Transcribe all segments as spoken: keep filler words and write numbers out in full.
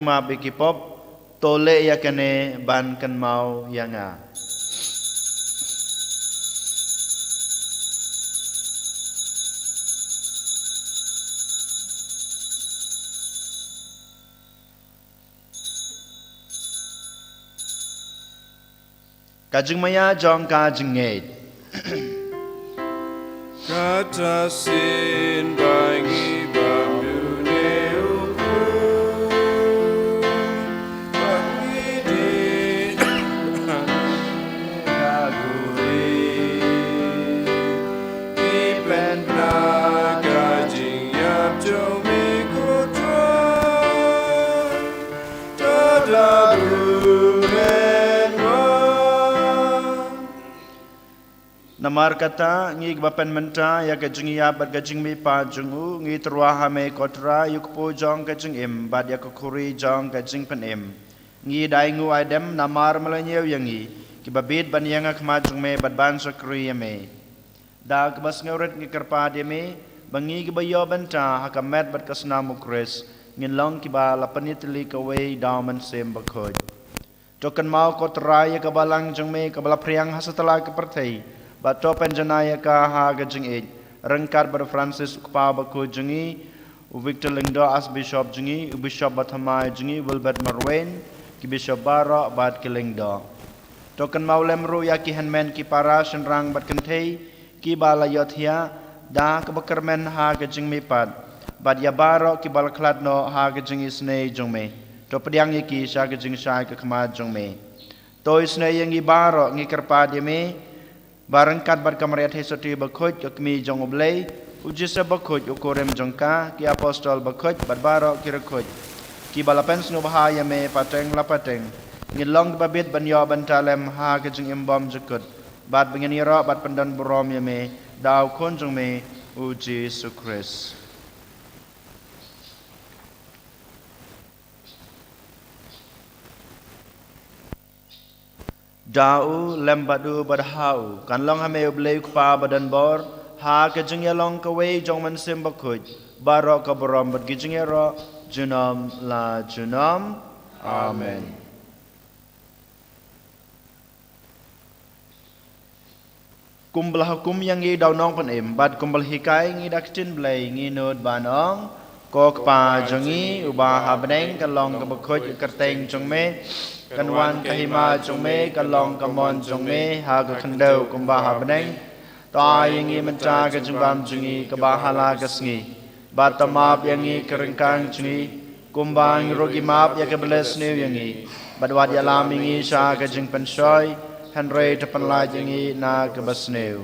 map ïa ki pop, to leh ïa kane ban kynmaw ïa nga. Ka jingmaïa jong ka jingngeit. Kata shisien ba ngi bam ïa une u khrud, ba ngi dih ha khuri, ngi pynbna ka jingïap jong me ko Trai. Namar kata, ngi kiba pynmynta ïa ka jingïap bad ka jingmihpat jong u, ngi tyrwa ha me ko Trai, ïa u kpu jong ka jingim bad ïa ka khuri jong ka jingpynim. Ngi da ai nguh ai dem namar me la ñiew ïa ngi, kiba bit ban ïeng ha khmat jong me bad ban shakri ïa me. Da kaba sngewrit ngi kyrpad ïa me, ba ngi kiba ïoh bynta ha ka met bad ka snam u Khrist, ngin long kiba la pynïatylli kawei da u Mynsiem Bakhuid. To kynmaw ko Trai ïa ka balang jong me kaba la phriang ha satlak ka pyrthei, bad to pynjanai ïa ka ha ka jingïeit, ryngkat bad u Francis u kpa bakhuid jong ngi, u Victor Lyngdoh Archbishop jong ngi, u Bishop bathymmai jong ngi, Wilbert Marwein, ki Bishop baroh bad ki Lyngdoh. To kynmaw lem ruh ïa ki hynmen ki para shynrang bad kynthei, kiba la ïohthiah da kaba kyrmen ha ka jingmihpat, bad ïa baroh kiba la khlad noh ha ka jingisynei jong me. To pdiang ïa ki sha ka jingshai ka khmat jong me. To isynei ïa ngi baroh ngi kyrpad ïa me, ba ryngkat bad ka Maria Theisotti bakhuid ka kmie jong u Blei, u Joseph bakhuid u kurim jong ka, ki apostol bakhuid bad baroh ki riewkhuid, kiba la pynsngewbha ïa me pateng la pateng, ngin long kiba bit ban ïoh bynta lem ha ka jingim bymjukut, bad ba ngin ïaroh bad pyndonburom ïa me da u Khun jong me u Jisu Khrist. Da u, lem bad u, bad ha u, kan long ha me u Blei u Kpa badonbor, ha ka jingïalong kawei jong u Mynsiem Bakhuid, baroh ka burom bad ka jingïaroh, junom la junom. Amen. Kumba la hukum ïa ngi da u Nongpynim, bad kumba la hikai ngi da ka ktien Blei, ngi nud ban ong: Ko Kpa jong ngi uba ha bneng, kan long kaba khuid ka kyrteng jong me, kan wan ka hima jong me, kan long ka mon jong me ha ka khyndew kumba ha bneng. To ai ïa ngi mynta ka jingbam jong ngi kaba ha la ka sngi. Bad to map ïa ngi ki ryngkang jong ngi, kumba ngi ruh ngi map ïa kiba la sniew ïa ngi. Bad wat ïalam ïa ngi sha ka jingpynshoi, hynrei to pynlait ïa ngi na kaba sniew.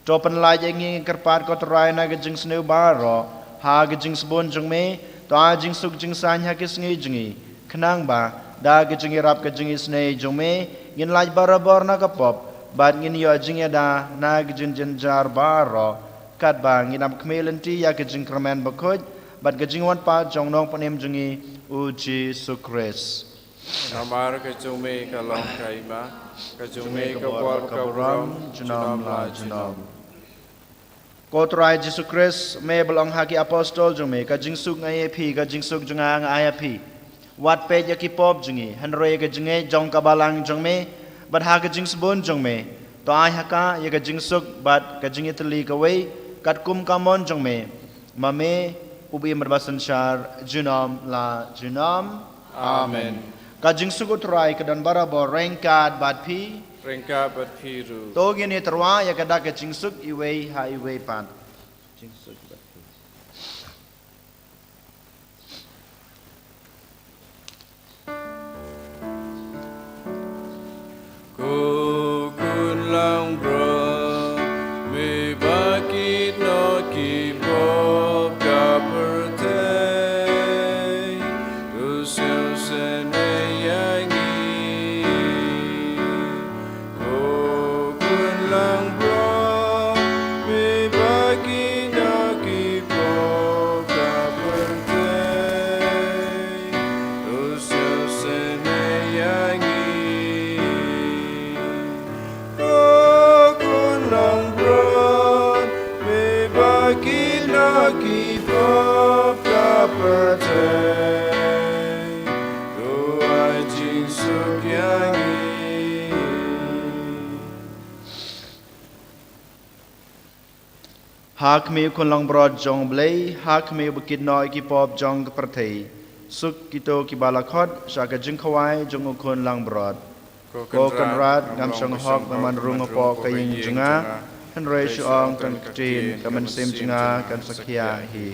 To pynlait ïa ngi, ngi kyrpad ko Trai, na ka jingsniew baroh, ha ka jingsbun jong me, to ai jingsuk jingsaiñ ha ki sngi jong ngi. Khnang ba da ka jingïarap ka jingisynei jong me, ngin lait barabor na ka pop, bad ngin ïoh jingïada na ka jingjynjar baroh, katba ngin ap khmih lynti ïa ka jingkyrmen bakhuid bad ka jingwan pat jong u Nongpynim jong ngi u Jisu Khrist. Namar ka jong me ka long ka hima, ka jong me ka bor, ka burom, junom la junom. Ko Trai Jisu Khrist, me ba la ong ha ki apostol jong me: Ka jingsuk nga ai ïa phi, ka jingsuk jong nga nga ai ïa phi. Wat peit ïa ki pop jong ngi, hynrei ïa ka jingngeit jong ka balang jong me, bad ha ka jingsbun jong me, to ai ha ka ïa ka jingsuk bad ka jingïatylli kawei, katkum ka mon jong me, ma me, u ba im bad ba synshar junom la junom. Amen. Ka jingsuk u Trai ka don barabor ryngkat bad phi. Ryngkat bad phi ruh. To ngin ïatyrwa ïa ka dak ka jingsuk iwei ha iwei pat. Jingsuk bad phi. Ko Khun Langbrot, me ba kit noh ki pop ka pyrthei, to sngewsynei ïa ngi. Ko Khun Langbrot, me ba kit noh ki Ha khmih u khun langbrot jong U Blei, ha khmih uba kit noh ïa ki pop jong ka pyrthei. Suk kito kiba la khot sha ka jingkhawai jong u khun langbrot. Ko Kynrad, ngam shong hok ban wan rung hapoh ka ïing jong nga, hynrei shu ong tang ka ktien, ka mynsiem jong nga kan sa khia hi.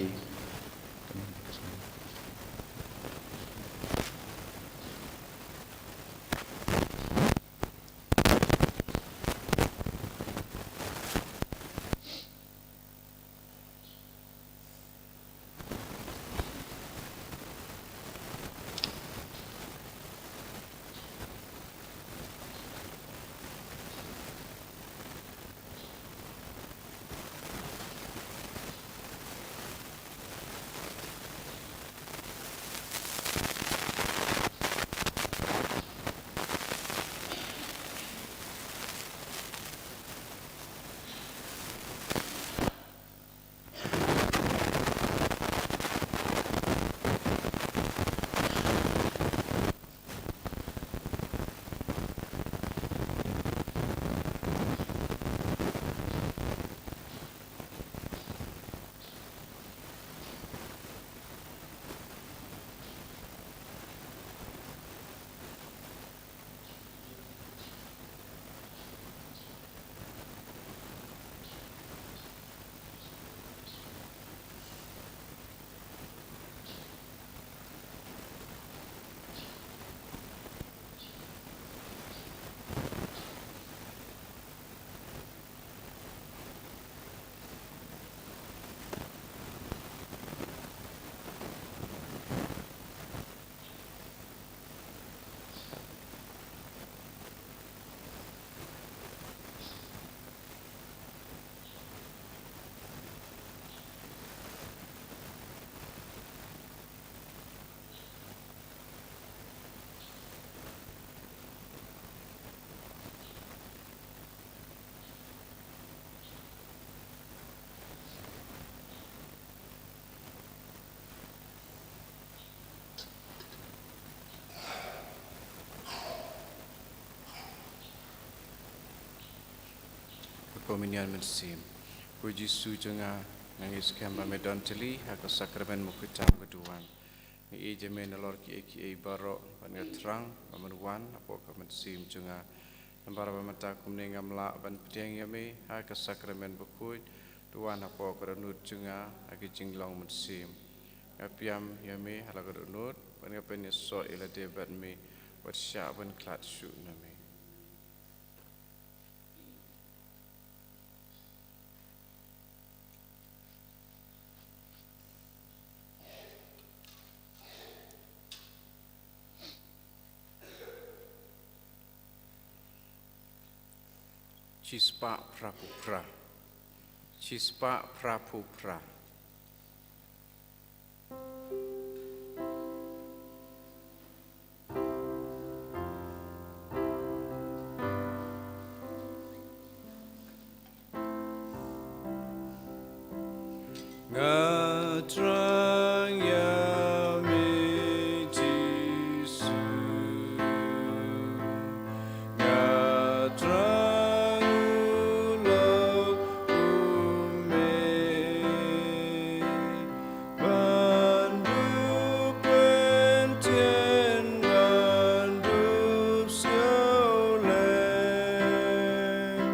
Ka Komunion Mynsiem. Ko Jisu jong nga, nga ngeit skhem ba me don tylli ha ka sakramen mukhuid tam ka duwan. Nga ïeit ïa me nalor kiei kiei baroh, bad nga thrang ba men wan hapoh ka mynsiem jong nga. Namar ba mynta kumne ngam lah ban pdiang ïa me ha ka sakramen bakhuid, to wan hapoh ka dohnud jong nga ha ka jinglong mynsiem. Nga pdiang ïa me ha la ka dohnud, bad nga pynïasoh ïa lade bad me, bad shah ban khlad shuh na me. Shispah phra phew phra. Shispah phra phew phra. Nga thrang ïa me Jisu, nga thrang u lok u me. Ban duh pyntieng, ban duh siaw lem,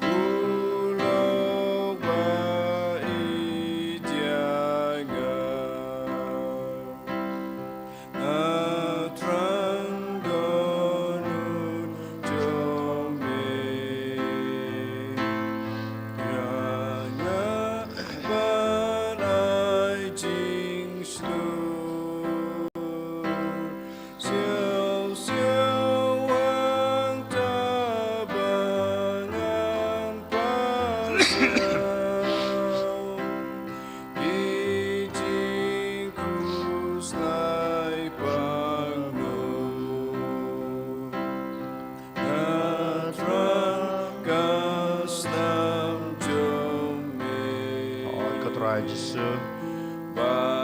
u lok ba ïeit ïa nga. Nga thrang dohnud jong me. Ïa nga ban ai jingshlur. Siaw siaw hangta ba ngan pan saw. Ki jingkhuslai pang noh. Nga thrang ka snam jong me. Hooid ko Trai Jisu.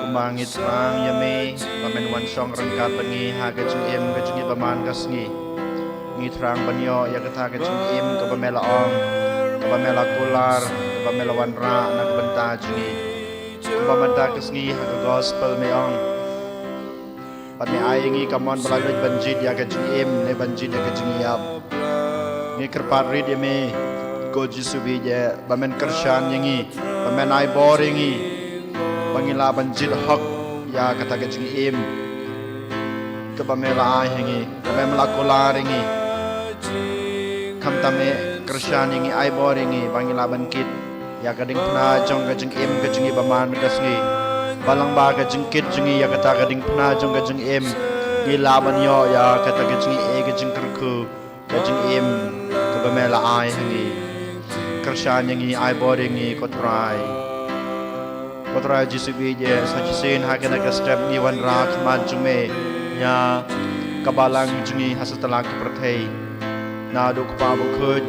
Kumba ngi thrang ïa me ba men wan shong ryngkat bad ngi ha ka jingim ka jong ngi ba man ka sngi. Ngi thrang ban ïoh ïa kata ka jingim kaba me la ong, kaba me la kular, kaba Me la wanrah na ka bynta jong ngi. Kumba mynta ka sngi ha ka gospel me ong, bad me ai ïa ngi ka mon ba la luid ban jied ïa ka jingim ne ban jied ïa ka jingïap. Ngi kyrpad rit ïa me, ko Jisu bieit, ba men kyrshan ïa ngi, ba men ai bor ïa ngi, ba ngi lah ban jied hok ïa kata ka jingim kaba me la ai ha ngi, kaba me la kular ïa ngi. Khamtam eh kyrshan ïa ngi, ai bor ïa ngi ba ngi lah ban kit ïa ka diengphna jong ka jingim ka jong ngi ba man ka sngi. Ba lyngba ka jingkit jong ngi ïa kata ka diengphna jong ka jingim, ngi lah ban ïoh ïa kata ka jingïeit, ka jingkyrkhu, ka jingim kaba me la ai ha ngi. Kyrshan ïa ngi, ai bor ïa ngi, ko Trai. Ko Trai Jisu bieit, sa shisien ha kane ka step ngi wanrah ha khmat jong me ïa ka balang jong ngi ha satlak ka pyrthei. Naduh u kpa bakhuid,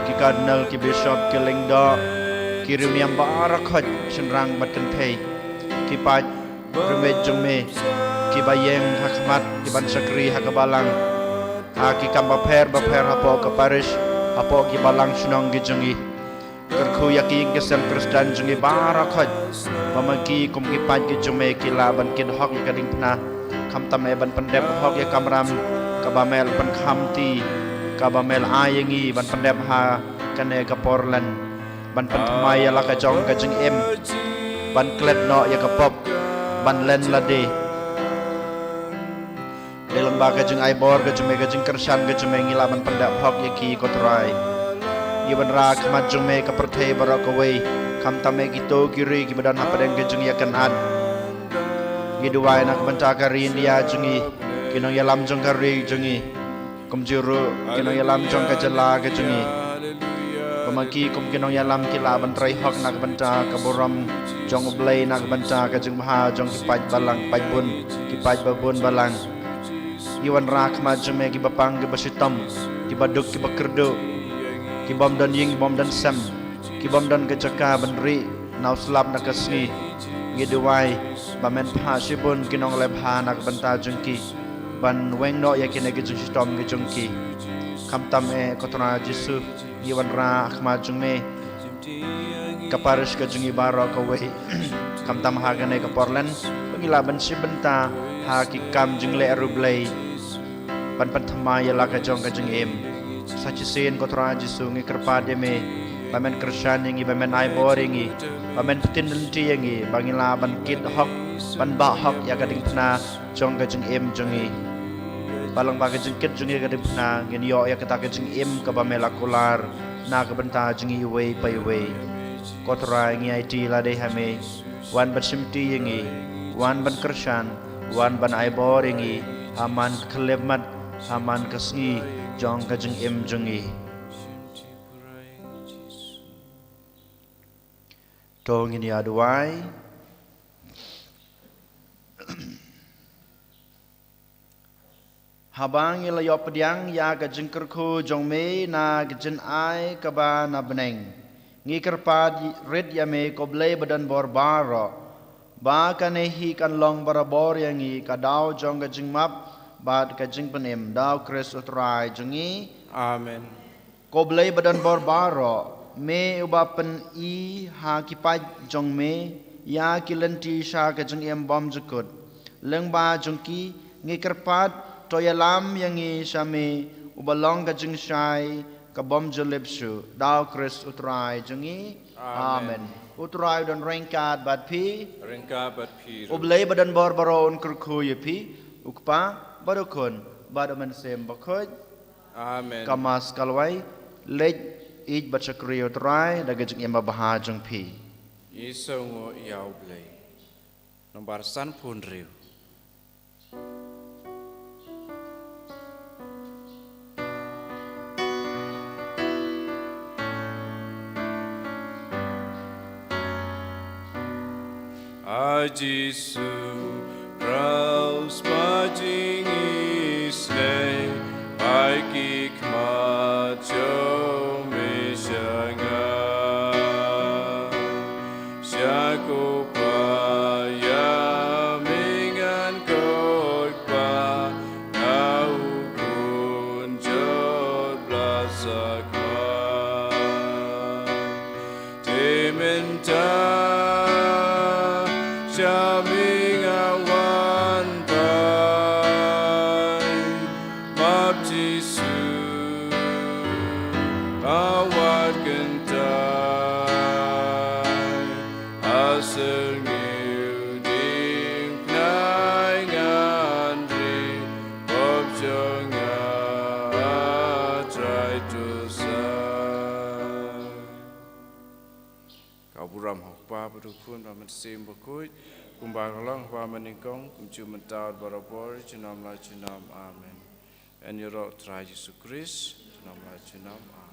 ki cardinal, ki bishop, ki lyngdoh, ki riewniam baroh khoit, shynrang bad kynthei, ki paid riewmit jong me, kiba ïeng ha khmat, kiban shakri ha ka balang, ha ki kam bapher bapher hapoh ka parish, hapoh ki balang shnong ki jong ngi. Kyrkhu ïa ki ïing ki sem Khristan jong ngi baroh khoit, ba ma ki kum ki paid ki jong me ki lah ban kit hok ïa ka diengphna. Khamtam eh ban pyndep hok ïa ka kamram kaba me la pynkham ti, kaba me la ai ïa ngi ban pyndep ha kane ka por len, ban pynthymmai ïa la ka jong ka jingim, ban klet noh ïa ka pop, ban len lade. Dei lyngba ka jingai bor ka jong me, ka jingkyrshan ka jong me, ngi lah ban pyndep hok ïa ki, ko Trai. Ngi wanrah ha khmat jong me ka pyrthei baroh kawei, khamtam eh kito ki ri kiba don hapdeng ka jingïakynad. Ngi duwai na ka bynta ka ri India jong ngi, ki nongïalam jong ka ri jong ngi, kumjuh ruh ki nongïalam jong ka jylla ka jong ngi. Ba ma ki kum ki nongïalam ki lah ban trei hok na ka bynta ka burom jong U Blei, na ka bynta ka jingbha jong ki paid balang, paid bun, ki paid ba bun balang. Ngi wanrah ha khmat jong me kiba pang, kiba shitom, kiba duk, kiba kyrduh, ki bym don ïing, ki bym don sem, ki bym don ka jaka ban rieh na u slap na ka sngi. Ngi duwai ba men phah shibun ki nongleh bha na ka bynta jong ki, ban weng noh ïa kine ki jingshitom ki jong ki. Khamtam eh, ko Trai Jisu, ngi wanrah ha khmat jong me ka parish ka jong ngi baroh kawei, khamtam ha kane ka por len, ba ngi lah ban shim bynta ha ki kam jingleh riewblei, ban pynthymmai ïa la ka jong ka jingim. Sa shisien, ko Trai Jisu, ngi kyrpad ïa me ba men kyrshan ïa ngi, ba men ai bor ïa ngi, ba men pynlynti ïa ngi, ba ngi lah ban kit hok, ban bah hok ïa ka diengphna jong ka jingim jong ngi. Ba lyngba ka jingkit jong ngi ïa ka diengphna, ngin ïoh ïa kata ka jingim kaba me la kular na ka bynta jong ngi iwei pa iwei. Ko Trai, ngi aiti lade ha me, wan ban shimti ïa ngi, wan ban kyrshan, wan ban ai bor ïa ngi ha man ka khyllipmat, ha man ka sngi jong ka jingim jong ngi. To ngin ïa duwai. Haba ngi la ïoh pdiang ïa ka jingkyrkhu jong me na ka jingai kaba na bneng, ngi kyrpad rit ïa me, ko Blei ba don bor baroh, ba kane hi kan long barabor ïa ngi ka daw jong ka jingmap bad ka jingpynim, da U Khrist U Trai jong ngi. Amen. Ko Blei ba don bor baroh, me uba pyni ha ki paid jong me ïa ki lynti sha ka jingim bymjukut, lyngba jong ki ngi kyrpad, to ïalam ïa ngi sha me uba long ka jingshai ka bymjulip shuh, da U Khrist U Trai jong ngi. Amen. Amen. U Trai u don ryngkat bad phi. Ryngkat bad phi ruh. U Blei ba don bor baroh un kyrkhu ïa phi, U Kpa bad U Khun bad U Mynsiem Bakhuid. Amen. Ka Mass ka la wai, leit, ïeit bad shakri ïa U Trai da ka jingim babha jong phi. Ngi sngewnguh ïa U Blei. Nombar sanphew hynriew. A Jisu, Kraws ba jingisynei, ai ki khmat jong me sha nga. Sha ko Pa ïa me ngan koit, Kpa, na U Khun jot bla sakma. Te bad u Khun bad u Mynsiem Bakhuid, kumba ka long ha kaba nyngkong, kumjuh mynta bad barabor, junom la junom. Amen. Yn ïaroh Trai Jisu Khrist, junom la junom.